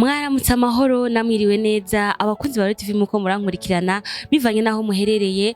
Mwaramutse amahoro, namwiriwe neza abakunzi ba Royal TV muko murankurikirana bivanye naho muherereye.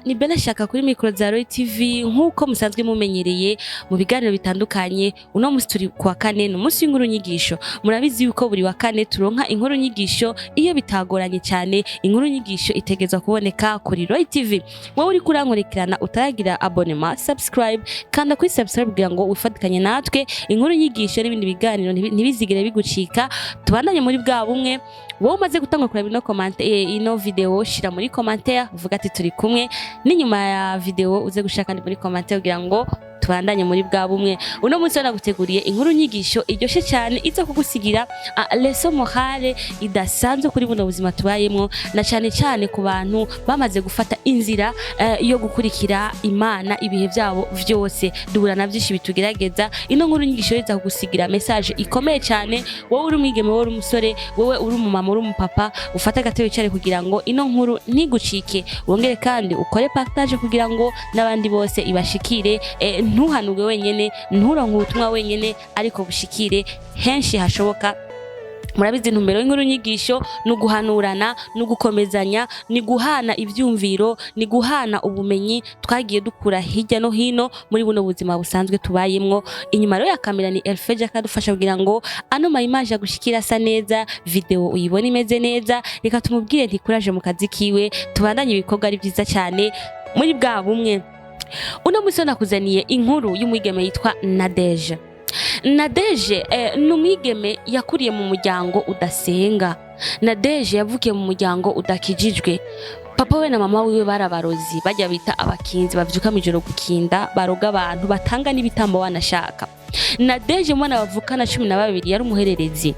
Ni Bella Shaka kuri micro za Royal TV nkuko musanzwe mumenyereye mu biganiro bitandukanye. Uno musi turi kuwa kane, ni umunsi w'inkuru nyigisho. Murabizi yuko buri wa kane turonka inkuru nyigisho. Iyo bitagoranye cyane, inkuru nyigisho itegezwa kuboneka kuri Royal TV. Wowe uri kurankurikirana utaragira abonnement, subscribe, kanda kuri subscribe kugira ngo wifatikanye natwe inkuru nyigisho n'ibindi biganiro ntibizigere bigucika. Tubandanye muri bwa bumwe. Wowe umaze gutanga kureba ino comment, ino video, shira muri commentaire uvuga ati turi kumwe, n'inyuma ya video uze gushaka muri commentaire kugira ngo tubandanye muri bwa bumwe. Uno munsi naguteguriye inkuru nyigisho iryoshe cyane, iza kugusigira leçon morale idasanzwe kuri buno buzima tubayemwo, na cyane cyane ku bantu bamaze gufata inzira yo gukurikira Imana ibihe byabo vyose. Duhura na byinshi bitugerageza. Ino nkuru nyigisho iza kugusigira message ikomeye cyane. Wowe uri umwigeme, wowe uri umusore, wowe uri umumama, uri umupapa, ufate agatebe wicare kugira ngo ino nkuru ntigucike. Wongere kandi ukore partage kugira ngo n'abandi bose ibashikire. Ntuhanurwe wenyene, nturonke ubutumwa wenyene, ariko bushikire henshi hashoboka. Murabizi, intumbero y'inkuru nyigisho ni uguhanurana, ni ugukomezanya, ni guhana ivyumviro, ni guhana ubumenyi twagiye dukura hirya no hino muri buno buzima busanzwe tubayemwo. Inyuma rero ya kamera ni Elfeja, akadufasha kugira ngo ano ma image agushikira asa neza, video uyibone imeze neza. Reka tumubwire nti courage mu kazi kiwe, tubandanye ibikorwa ari byiza cyane muri bwa bumwe. Uno munsi nakuzaniye inkuru y'umwigeme yitwa Nadege. Nadege ni umwigeme yakuriye mu muryango udasenga. Nadege yavukiye mu muryango udakijijwe. Papa we na mama wiwe barabarozi, bajya bita abakinzi, bavyuka mw'ijoro gukinda, baroga abantu, batanga n'ibitambo wanashaka. Nadege umwana bavukana 12 yari umuhererezi.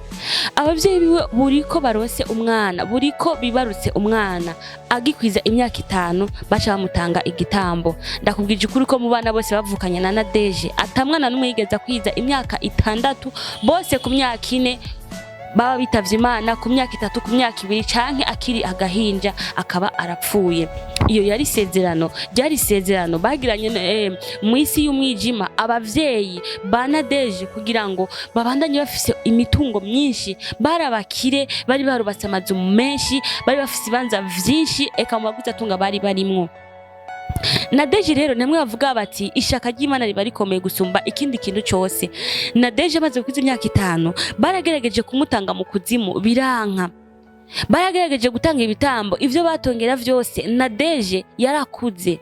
Abavyeyi biwe buriko barose umwana, buriko bibarutse umwana agikwiza imyaka 5, baca bamutanga igitambo. Ndakubwije ukuri ko mu bana bose bavukanye na Nadeje, atamwana n'umwe yigeze akwiza imyaka 6. Bose ku myaka 4 baba bitavye Imana, ku myaka 3, ku myaka 2, canke akiri agahinja akaba arapfuye. Iyo yari isezerano, ryari isezerano bagiranye mu isi y'umwijima abavyeyi ba Nadeje kugira ngo babandanye bafise imitungo myinshi. Bari abakire, bari barubatse amazu menshi, bari bafise ibibanza vyinshi, eka mu bagwizatunga bari barimwo. Nadeje rero namwe bavuga bati ishaka ry'Imana riba rikomeye gusumba ikindi kintu cyose. Nadeje amaze gukwiza imyaka 5, baragerageje kumutanga mu kuzimu biranka, baragerageje gutanga ibitambo, ivyo batongera vyose. Nadeje yarakuze,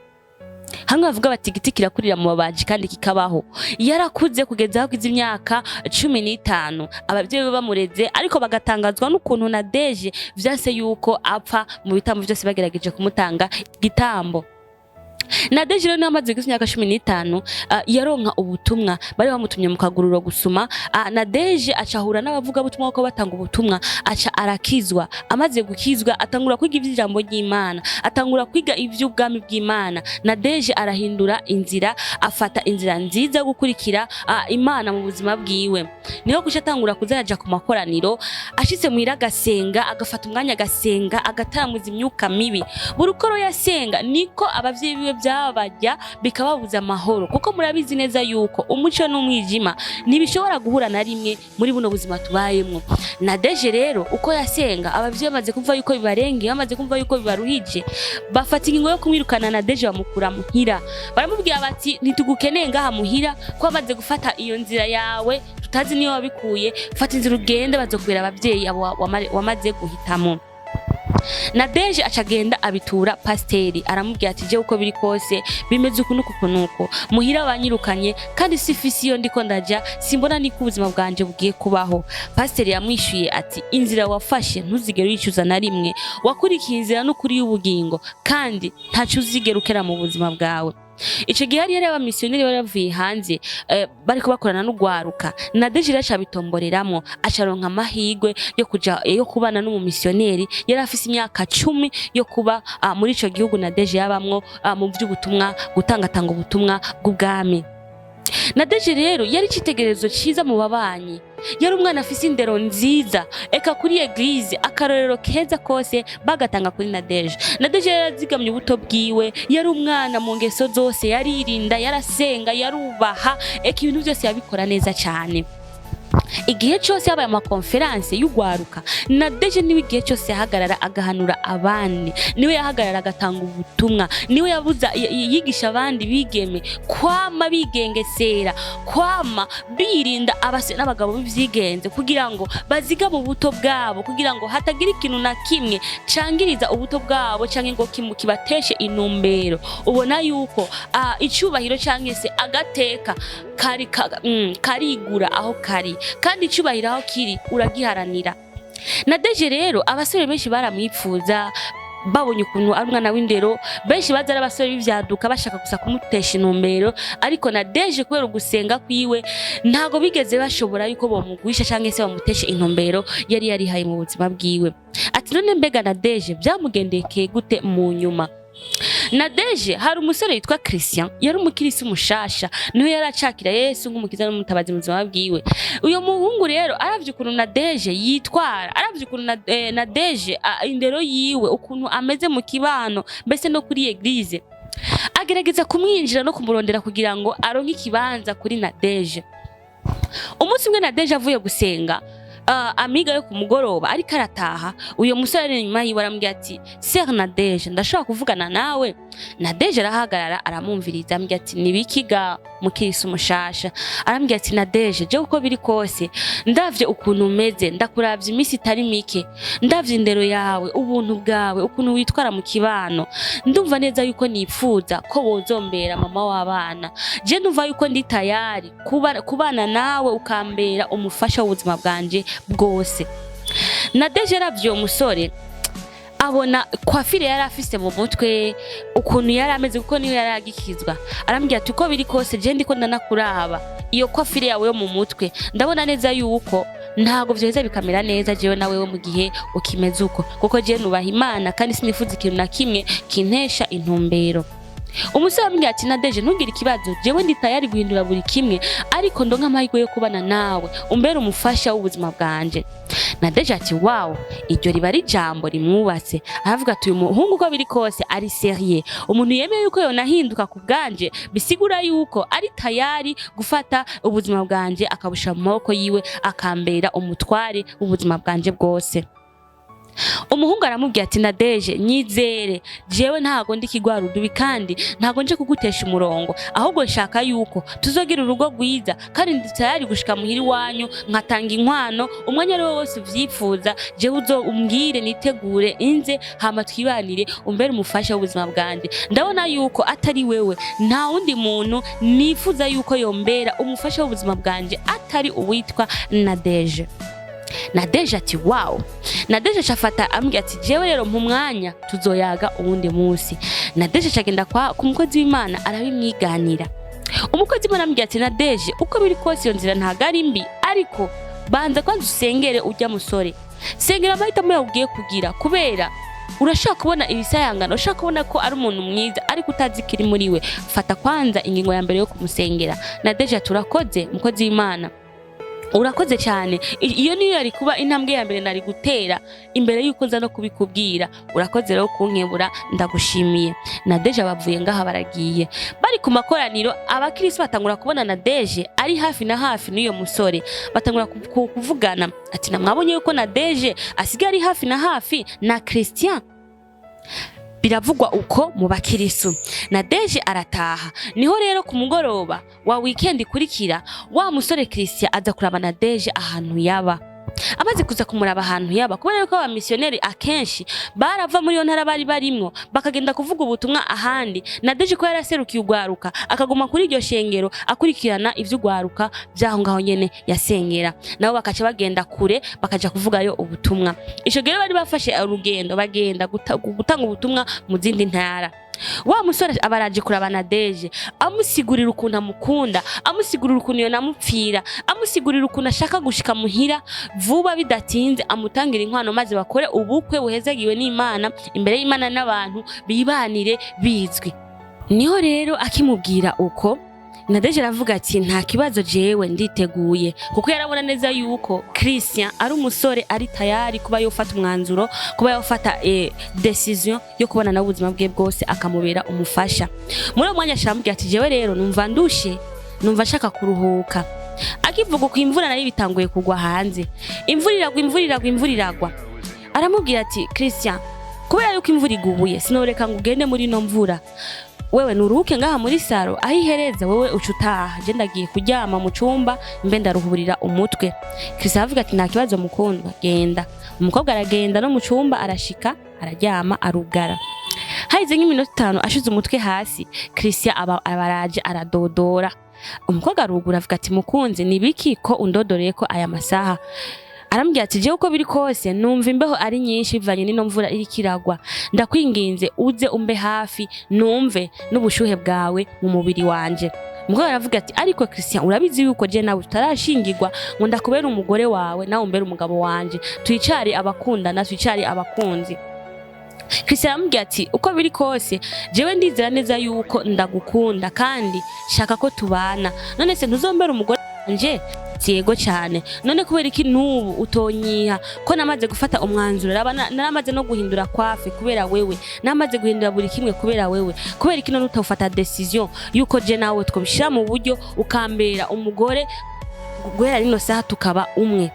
hamwe bavuga bati igiti kirakurira mu babaji kandi kikabaho. Yarakuze kugeza aho akize imyaka 15. Abavyeyi be bamureze, ariko bagatangazwa n'ukuntu Nadeje vyanse yuko apfa mu bitambo vyose bagerageje kumutanga igitambo. Nadeje rero niwe amaze gusa imyaka 15, yaronka ubutumwa. Bari bamutumye mu kagururo gusuma. Nadeje acahura n'abavugabutumwa ko batanga ubutumwa, aca arakizwa. Amaze gukizwa, atangura kwiga ivy'ijambo ry'Imana, atangura kwiga ivy'ubwami bw'Imana. Nadeje arahindura inzira, afata inzira nziza yo gukurikira Imana mu buzima bwiwe. Niho guca atangura kuza araja ku makoraniro. Ashitse muhira agasenga, agafata umwanya agasenga, agatamuza imyuka mibi. Buri uko rero yasenga, niko abavyeyi biwe byabajya bikababuza amahoro, kuko murabizi neza yuko umuco n'umwijima ntibishobora guhura na rimwe muri buno buzima tubayemwo. Nadeje rero uko yasenga, abavyeyi bamaze kumva yuko bibarengeye, bamaze kumva yuko bibaruhije, bafata ingingo yo kumwirukana. Nadeje bamukura muhira, baramubwira bati ntitugukeneye ngaha muhira, ko wamaze gufata iyo nzira yawe tutazi niyo wabikuye. Fata inzira ugende, bazokubera abavyeyi abo wamaze guhitamo. Nadeje acagenda abitura pasiteri, aramubwira ati je uko biri kose bimeze uku nuku nuku, muhira banyirukanye kandi sifisi iyo ndiko ndaja, simbona niko ubuzima bwanje bugiye kubaho. Pasiteri yamwishuye ati inzira wafashe ntuzigere wicuza na rimwe, wakurikiye inzira n'ukuri y'ubugingo, kandi ntaco uzigera ukera mu buzima bwawe. Ico gihe hari abamisiyoneri bari bavuye hanze, bariko bakorana n'ugwaruka. Nadeje rero acabitomboreramwo, acaronka amahirwe yo kuja yo kubana n'umumisiyoneri. Yari afise imyaka 10 yo kuba muri ico gihugu Nadeje yabamwo, mu vy'ubutumwa, gutangatanga ubutumwa bw'ubwami. Nadeje rero yari icitegererezo ciza mu babanyi, yari umwana afise indero nziza, eka kuri église akarorero keza kose bagatanga kuri Nadeje. Nadeje yarazigamye ubuto bwiwe, yari umwana mu ngeso zose, yaririnda, yarasenga, yarubaha, eka ibintu byose yabikora neza cyane. Igihe cyose habaye ama conférences y'ugwaruka, Nadege niwe igihe cyose yahagarara agahanura abandi, niwe yahagarara agatanga ubutumwa, niwe yabuza yigisha abandi bigeme kwama bigengesera, kwama birinda abasore n'abagabo b'ivyigenze, kugira ngo bazigame ubuto bwabo, kugira ngo hatagira ikintu na kimwe cangiriza ubuto bwabo canke ngo kibateshe intumbero. Ubona yuko icubahiro canke se agateka kari karigura aho kari, kandi icubahiro aho kiri uragiharanira. Nadeje rero abasore benshi baramwipfuza babonye ukuntu ari umwana w'indero. Benshi baza ari abasore b'ivyaduka bashaka gusa kumutesha intumbero, ariko Nadeje kubera ugusenga kwiwe ntago bigeze bashobora yuko bomugwisha canke se bamuteshe intumbero yari yarihaye mu buzima bwiwe. Ati none mbega Nadeje byamugendekeye gute mu nyuma? Nadeje, hari umusore yitwa Christian, yari umukirisi mushasha, niwe yari acakira Yesu nk'umukiza n'umutabazi mu buzima bwiwe. Uyo muhungu rero aravye ukuntu Nadeje yitwara, aravye ukuntu Nadeje indero yiwe, ukuntu ameze mu kibano, mbese no kuri église, agerageza kumwinjira no kumurondera kugira ngo aronke ikibanza kuri Nadeje. Umunsi umwe Nadeje avuye gusenga amiga yo ku mugoroba, ariko arataha, uyo musore ari inyuma yiwe aramubwira ati: "Sœur Nadeje, ndashobora kuvugana nawe?" Nadeje arahagarara, aramwumviriza. Amubwira ati: "Nibikiga mukirisi umushasha?" Arambwira ati: "Nadeje, je uko biri kose ndavye ukuntu umeze, ndakuravye iminsi itari mike, ndavye indero yawe, ubuntu bwawe, ukuntu witwara mu kibano, ndumva neza yuko nipfuza ko wozombera mama w'abana. Je ndumva yuko ndi tayari kubana nawe, ukambera umufasha w'ubuzima bwanje bwose." Nadeje aravye uwo musore, abona coiffure yari afise mu mutwe, ukuntu yari ameze, kuko niyo yari agikizwa. Arambwira ati: "Uko biri kose je ndiko ndanakuraba iyo coiffure yawe yo mu mutwe, ndabona neza yuko ntabwo vyoheza bikamera neza jewe na wewe mu gihe ukimeze uko, kuko jewe nubaha Imana kandi sinifuza ikintu na kimwe kintesha intumbero." Umusore aramubwira ati: "Nadeje, ntugire ikibazo, jewe ndi tayari guhindura buri kimwe, ariko ndonka amahirwe yo kubana nawe, umbere umufasha w'ubuzima bwanje." Nadeje ati: "Wow!" Iryo riba ari ijambo rimwubatse. Aravuga ati: "Uyu muhungu uko biri kose ari sérieux, umuntu yemeye yuko yonahinduka ku bwanje, bisigura yuko ari tayari gufata ubuzima bwanje akabushira mu maboko yiwe, akambera umutware w'ubuzima bwanje bwose." Umuhungu aramubwira ati: "Nadeje, nyizere, jewe ntago ndi kigwarudubi kandi ntago nje kugutesha umurongo, ahubwo nshaka yuko tuzogira urugo rwiza, kandi ndi tayari gushika muhira iwanyu nkatanga inkwano umwanya ari wo wose uvyifuza. Jewe uzo umbwire nitegure inze, hama twibanire, umbere umufasha w'ubuzima bwanje. Ndabona yuko atari wewe, nta wundi muntu nifuza yuko yombera umufasha w'ubuzima bwanje atari uwitwa Nadeje." Nadeje ati: "Wow!" Nadeje acafata ambwira ati: "Jewe rero mu mwanya tuzoyaga uwundi munsi." Nadeje acagenda kwa ku mukozi w'Imana, arabimwiganira. Umukozi w'Imana ambwira ati: "Nadeje, uko biri kose iyo nzira ntago ari mbi, ariko banza kwanza usengere ujya musore, sengera amahitamo yawe ugiye kugira, kubera urashaka kubona ibisayangana, urashaka kubona ko ari umuntu mwiza ariko utazi ikiri muri we. Fata kwanza ingingo ya mbere yo kumusengera." Nadeje ati: "Urakoze, mukozi w'Imana, urakoze cyane. Iyo niyo yari kuba intambwe ya mbere nari gutera imbere y'uko nza no kubikubwira. Urakoze rero kunkebura, ndagushimiye." Nadeje bavuye ngaha baragiye, bari ku makoraniro, abakirisi batangura kubona Nadeje ari hafi na hafi n'uyo musore. Batangura kuvugana ati: "Namwabonye yuko Nadeje asigaye ari hafi na hafi na Christian?" Biravugwa uko mu bakirisu. Nadeje arataha. Niho rero ku mugoroba wa weekend ikurikira, wa musore Christian aza kuraba Nadeje ahantu yaba. Amaze kuza kumuraba ahantu yaba, kubera yuko abamisiyoneri akenshi barava muri iyo ntara bari barimwo bakagenda kuvuga ubutumwa ahandi, Nadeje ko yaraserukiye ugwaruka, akaguma kuri iryo shengero akurikirana ivy'ugwaruka vy'aho ngaho nyene yasengera, nabo bakaca bagenda kure bakaja kuvugayo ubutumwa. Ico gihe bari bafashe urugendo bagenda gutanga ubutumwa mu zindi ntara. Wa musore aba araje kuraba Nadeje, amusigurira ukuntu amukunda, amusigurira ukuntu yonamupfira, amusigurira ukuntu ashaka gushika muhira vuba bidatinze, amutangira inkwano maze bakore ubukwe buhezagiwe n'Imana, imbere y'Imana n'abantu, bibanire bizwi. Niho rero akimubwira uko, Nadeje aravuga ati: "Nta kibazo, jewe nditeguye," kuko yarabona neza yuko Christian ari umusore ari tayari kuba yofata umwanzuro, kuba yofata décision yo kubana nawe ubuzima bwe bwose, akamubera umufasha. Muri uwo mwanya ashamubwira ati: "Jewe rero numva ndushe, numva nshaka kuruhuka." Akivuga uko, imvura nayo bitanguye kugwa hanze. Imvura iragwa, imvura iragwa, imvura iragwa. Aramubwira ati: "Christian, kubera yuko imvura igubuye, sinoreka ngo ugende muri ino mvura. Wewe nuruhuke ngaha muri salon, aho ihereza wewe uca utaha. Je ndagiye kuryama mu cumba, mbe ndaruhurira umutwe." Christian aravuga ati: "Nta kibazo mukundwa, genda." Umukobwa aragenda no mu cumba, arashika araryama, arugara. Haheze nk'iminota 5, ashize umutwe hasi, Christian aba abaraje, aradodora. Umukobwa arugura, avuga ati: "Mukunzi, ni biki ko undodoreye ko aya masaha?" Arambwira ati: "Jewe uko biri kose numva imbeho ari nyinshi bivanye n'ino mvura iriko iragwa. Ndakwinginze uze umbe hafi, numve n'ubushuhe bwawe mu mubiri wanje." Umukobwa aravuga ati: "Ariko Christian, urabizi yuko je nawe tutarashingirwa ngo ndakubera umugore wawe, nawe umbere umugabo wanje, twicare abakundana, twicare abakunzi." Christian aramubwira ati: "Uko biri kose jewe ndizera neza yuko ndagukunda kandi shaka ko tubana. None se ntuzombera umugore wanje?" Ati: "Yego cyane." "None kubera iki n'ubu utonyiha, ko namaze gufata umwanzuro? Raba, naramaze no guhindura coiffe kubera wewe, namaze guhindura buri kimwe kubera wewe. Kubera iki none utawufata décision yuko je nawe twobishira mu buryo, ukambera umugore, guhera rino saha tukaba umwe?"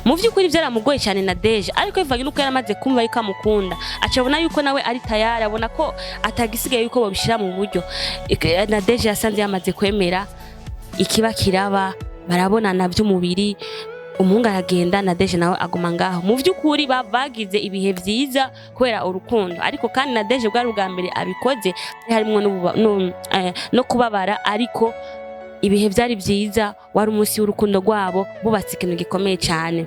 Mu by'ukuri byaramugoye cyane na Deje, ariko bivanye nuko yaramaze kumva yuko amukunda, acabona yuko nawe ari tayari, abona ko atagisigaye yuko babishyira mu buryo. Na Deje yasanze yamaze kwemera. Ikiba kiraba, barabonana by'umubiri. Umuhungu aragenda, na Deje nawe aguma ngaho. Mu by'ukuri bagize ibihe byiza kubera urukundo, ariko kandi na Deje bwari ubwa mbere abikoze, harimwo no kubabara, ariko ibihe byari byiza. Wari umunsi w'urukundo rwabo, bubatse ikintu gikomeye cyane.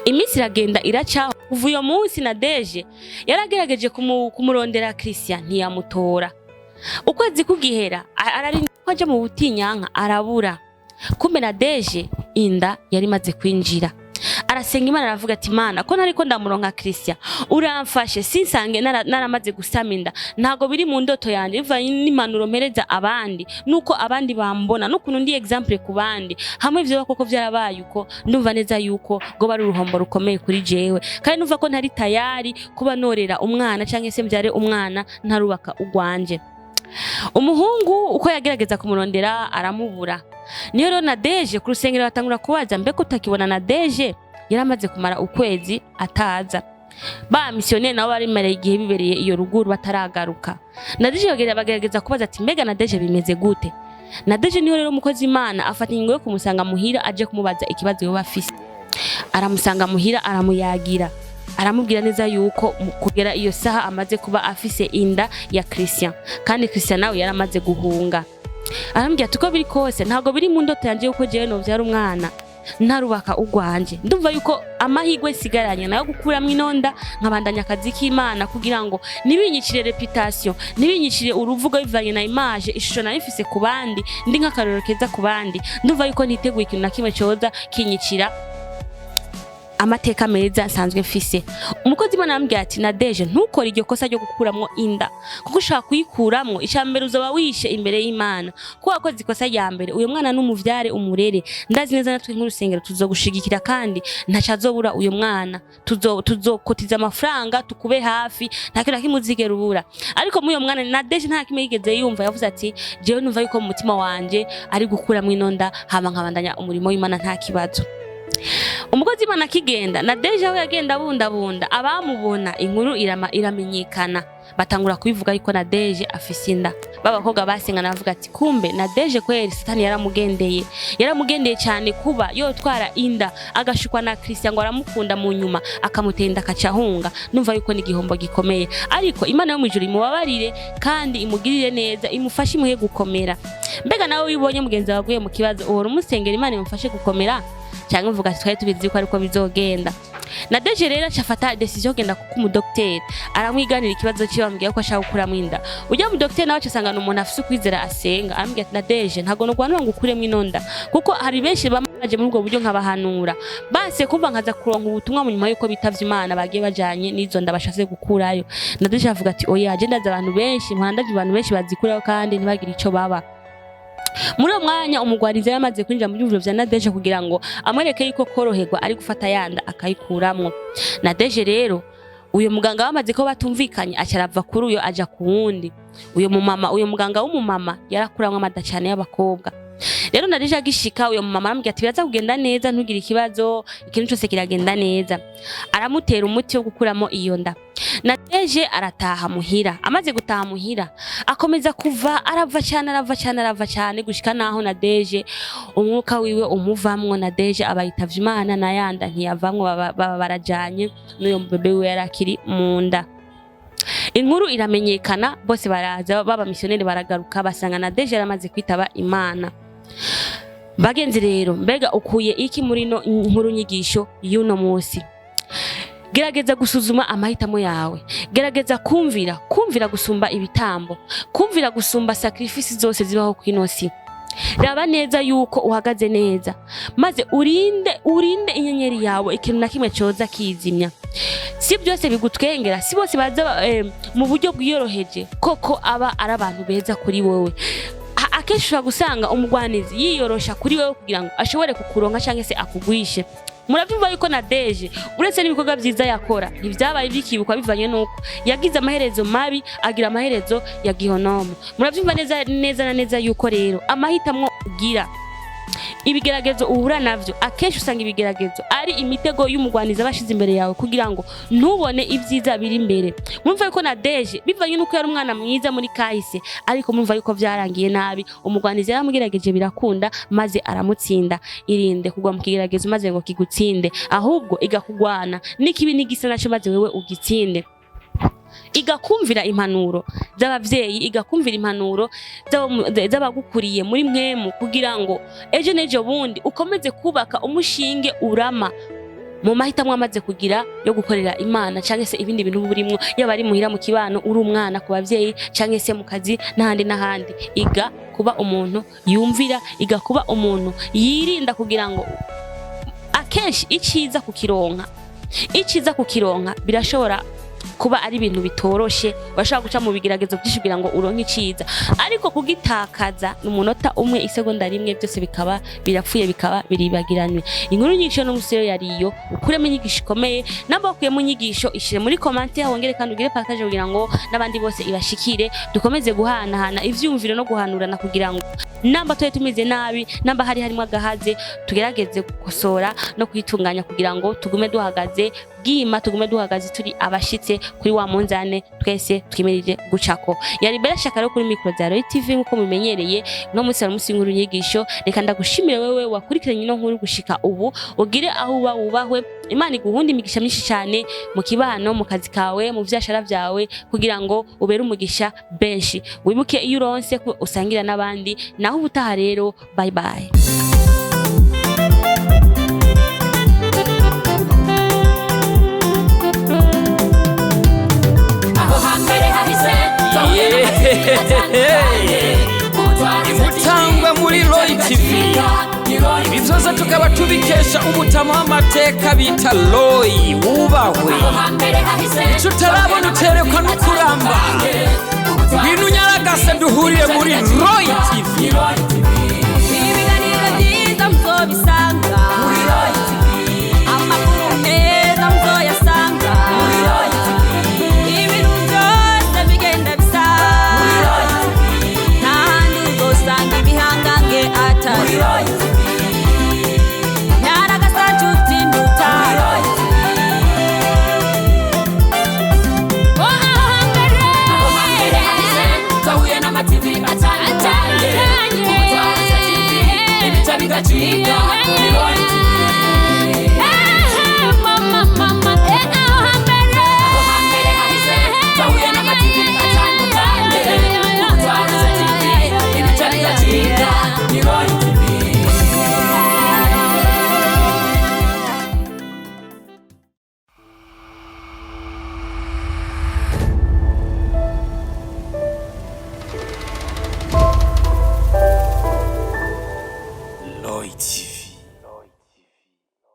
Iminsi iragenda iracaho. Kuva uyo munsi, na Deje yaragerageje kumurondera Christian, ntiyamutora. Ukwezi kugihera, ararinda ko aja mu butinyanka, arabura. Kumbe na Deje inda yari imaze kwinjira. Arasenga Imana, aravuga ati: "Imana, ko ntariko ndamuronka Christian, uramfashe sinsange naramaze gusama inda. Ntago biri mu ndoto yanjye, bivanye n'impanuro mpereza abandi, nuko abandi bambona, n'ukuntu ndi exemple ku bandi. Hamwe ivyo koko vyarabaye uko, ndumva neza yuko ngo bari uruhombo rukomeye kuri jewe, kandi numva ko ntari tayari kuba norera umwana canke se mbyare umwana ntarubaka ugwanje." Umuhungu uko yagerageza kumurondera, aramubura. Niyo rero na Deje ku rusengero batangura kubaza: "Mbega utakibona na Deje?" Yaramaze kumara ukwezi ataza. Ba misiyoneri nabo barimereye igihe bibereye iyo ruguru, bataragaruka. Na Deje bagerageza kubaza ati: "Mbega na Deje bimeze gute?" Na Deje niho rero umukozi Imana afata ingingo yo kumusanga muhira, aje kumubaza ikibazo yoba afise. Aramusanga muhira, aramuyagira, aramubwira neza yuko kugera iyo saha amaze kuba afise inda ya Christian, kandi Christian nawe yaramaze guhunga. Arambwira ati: "Uko biri kose ntabwo biri mu ndoto yanjye yuko jewe novyara umwana ntarubaka ugwanje. Ndumva yuko amahirwe nsigaranye nayo gukuramwo inonda, nkabandanya akazi k'Imana, kugira ngo ntibinyicire réputation, ntibinyicire uruvugo, bivanye na image, ishusho nari mfise ku bandi, ndi nk'akarorero keza ku bandi. Ndumva yuko ntiteguye ikintu na kimwe coza kinyicira amateka meza nsanzwe mfise." Umukozi Imana arambwira ati: "Nadeje, ntukore iryo kosa ryo gukuramwo inda, kuko ushaka kuyikuramwo, icya mbere uzaba wishe imbere y'Imana ko wakoze ikosa rya mbere. Uyo mwana n'umuvyare, umurere. Ndazi neza natwe nk'urusengero tuzogushigikira, kandi ntaco azobura uyo mwana. Tuzokotiza amafaranga tukube hafi, nta kintu na kimwe uzigera ubura." Ariko muri uyo mwana Nadeje nta kimwe yigeze yumva. Yavuze ati: "Jewe numva yuko mu mutima wanje ari gukuramwo ino nda, hama nkabandanya umurimo w'Imana, nta kibazo." Umukozi Imana akigenda, na Deje aho yagenda abundabunda, abamubona, inkuru iramenyekana, batangura kubivuga yuko na Deje afise inda. B'abakobwa basengana bavuga ati: "Kumbe na Deje kweri Satani yaramugendeye, yaramugendeye cyane, kuba yotwara inda, agashukwa na Christian ngo aramukunda, mu nyuma akamutenda akaca ahunga. Numva yuko ni igihombo gikomeye, ariko Imana yo mu ijuru imubabarire kandi imugirire neza, imufashe, imuhe gukomera." Mbega nawe wibonye mugenzi wawe aguye mu kibazo, uhora umusengera Imana imufashe gukomera, cyangwa uvuga ati: "Twari tubizi ko ariko bizogenda"? Na Deje rero aca afata décision yo kugenda kuko umudokiteri aramwiganira ikibazo cyiwe, amubwira ko ashaka gukuramo inda. Ujya mu dogiteri nawe aca asanga ni umuntu afise ukwizera, asenga. Aramubwira ati: "Nadeje, ntabwo nogwanura ngo ukuremo ino nda, kuko hari benshi bamaje muri ubwo buryo nkabahanura, base kumva, nkaza kuronka ubutumwa mu nyuma yuko bitavye Imana, bagiye bajanye n'izo nda bashatse gukurayo." Nadeje avuga ati: "Oya, je ndazi abantu benshi, mpora ndazi abantu benshi bazikurayo kandi ntibagire ico baba." Muri uwo mwanya umugwarizi yamaze kwinjira mu byumviro vya Nadeje kugira ngo amwereke yuko koroherwa ari gufata yanda akayikuramwo. Nadeje rero, uyo muganga bamaze ko batumvikanye, aca arava kuri uyo aja ku wundi. Uyo mumama, uyo muganga w'umumama yarakuramwo amada cyane y'abakobwa. Rero Nadege agishika, uyo mama aramubwira ati: "Biraza kugenda neza, ntugire ikibazo, ikintu cyose kiragenda neza." Aramutera umuti wo gukuramo iyo nda. Nadege arataha muhira. Amaze gutaha muhira, akomeza kuva, arava cyane, arava cyane, arava cyane, gushika naho Nadege umwuka wiwe umuvamwo. Nadege aba yitavye Imana, na yanda ntiyavamwo, baba barajanye n'uyo bébé wiwe yari akiri mu nda. Inkuru iramenyekana, bose baraza, baba misiyoneri baragaruka, basanga Nadege yaramaze kwitaba Imana. Bagenzi rero, mbega ukuye iki muri no nkuru nyigisho y'uno munsi? Gerageza gusuzuma amahitamo yawe, gerageza kumvira, kumvira gusumba ibitambo, kumvira gusumba sacrifice zose zibaho ku ino si. Raba neza yuko uhagaze neza, maze urinde, urinde inyenyeri yawe ikintu na kimwe coza kizimya. Si byose bigutwengera, si bose baza mu buryo bwiyoroheje koko aba ari abantu beza kuri wowe. Akenshi ushobora gusanga umugwanizi yiyorosha kuri wowe kugira ngo ashobore kukuronka cyangwa se akugwishe. Murabyumva yuko Nadege, uretse n'ibikorwa byiza yakora, ntibyabaye bikibukwa bivanye n'uko yagize amaherezo mabi, agira amaherezo ya gihonomo. Murabyumva neza neza na neza yuko rero amahitamwo ugira, ibigeragezo uhura navyo, akenshi usanga ibigeragezo ari imitego y'umugwanizi aba ashize imbere yawe kugira ngo ntubone ibyiza biri imbere. Murumva yuko Nadege, bivanye n'uko yari umwana mwiza muri kahise, ariko murumva yuko vyarangiye nabi. Umugwanizi yaramugerageje birakunda, maze aramutsinda. Irinde kugwa mu kigeragezo maze ngo kigutsinde, ahubwo igakugwana n'ikibi n'igisa naco, maze wewe ugitsinde. Igakumvira impanuro z'abavyeyi, igakumvira impanuro z'abagukuriye muri mwemu, kugira ngo ejo n'ejo bundi ukomeze kubaka umushinge urama mu mahitamo amaze kugira yo gukorera Imana cyangwa se ibindi bintu burimwo, yaba ari muhira, mu kibano, uri umwana ku bavyeyi, cyangwa se mu kazi n'ahandi n'ahandi. Iga kuba umuntu yumvira, iga kuba umuntu yirinda, kugira ngo akenshi iciza kukironka, iciza kukironka birashobora kuba ari ibintu bitoroshe. Urashobora guca mu bigeragezo byinshi kugira ngo uronke iciza, ariko kugitakaza ni umunota umwe, isegonda rimwe, byose bikaba birapfuye, bikaba biribagiranywe. Inkuru nyinshi no musi yariyo, ukuremo inyigisho ikomeye. Namba wakuyemo inyigisho, ishire muri commentaire, wongere kandi ugire partage kugira ngo n'abandi bose ibashikire, dukomeze guhanahana ivyumviro no guhanurana, kugira ngo namba tuye tumeze nabi, namba hari harimo agahaze, tugerageze gukosora no kwitunganya kugira ngo tugume duhagaze bwima, tugume duhagaze turi abashitse kuri wa munzane twese twimirije gucako. Yari Bella Shaka rero kuri micro za Roy TV nkuko mumenyereye. No munsi hari umunsi w'inkuru nyigisho. Reka ndagushimire wewe wakurikiranye ino nkuru gushika ubu. Ugire aho uba wubahwe, Imana iguhunde imigisha myinshi cyane mu kibano, mu kazi kawe, mu vyashara vyawe, kugira ngo ubere umugisha benshi. Wibuke iyo uronse ko usangira n'abandi. Naho ubutaha rero, bye bye. Aho hambere hahise. Imutangwa muri Roy TV, ibi byose tukaba tubikesha umutama w'amateka bita Roy wubahwe. Icyo utarabona uterekwa no kuramba. Ngwino unyaragase duhurire muri Roy TV. Ibiganiro byiza muzobisanga, amakuru meza muzoyasanga, ibintu byose bigenda bisa, nta handi uzosanga ibihangange atari nyaragasa nshuti ndutari. Aho hambere hahise twahuye n'amativi atandukanye, ubutwara TV, ibica bigacika ni Roy TV. Aho hambere hahise twahuye n'amativi atandukanye, ubutwara TV, ibica bigacika ni Roy.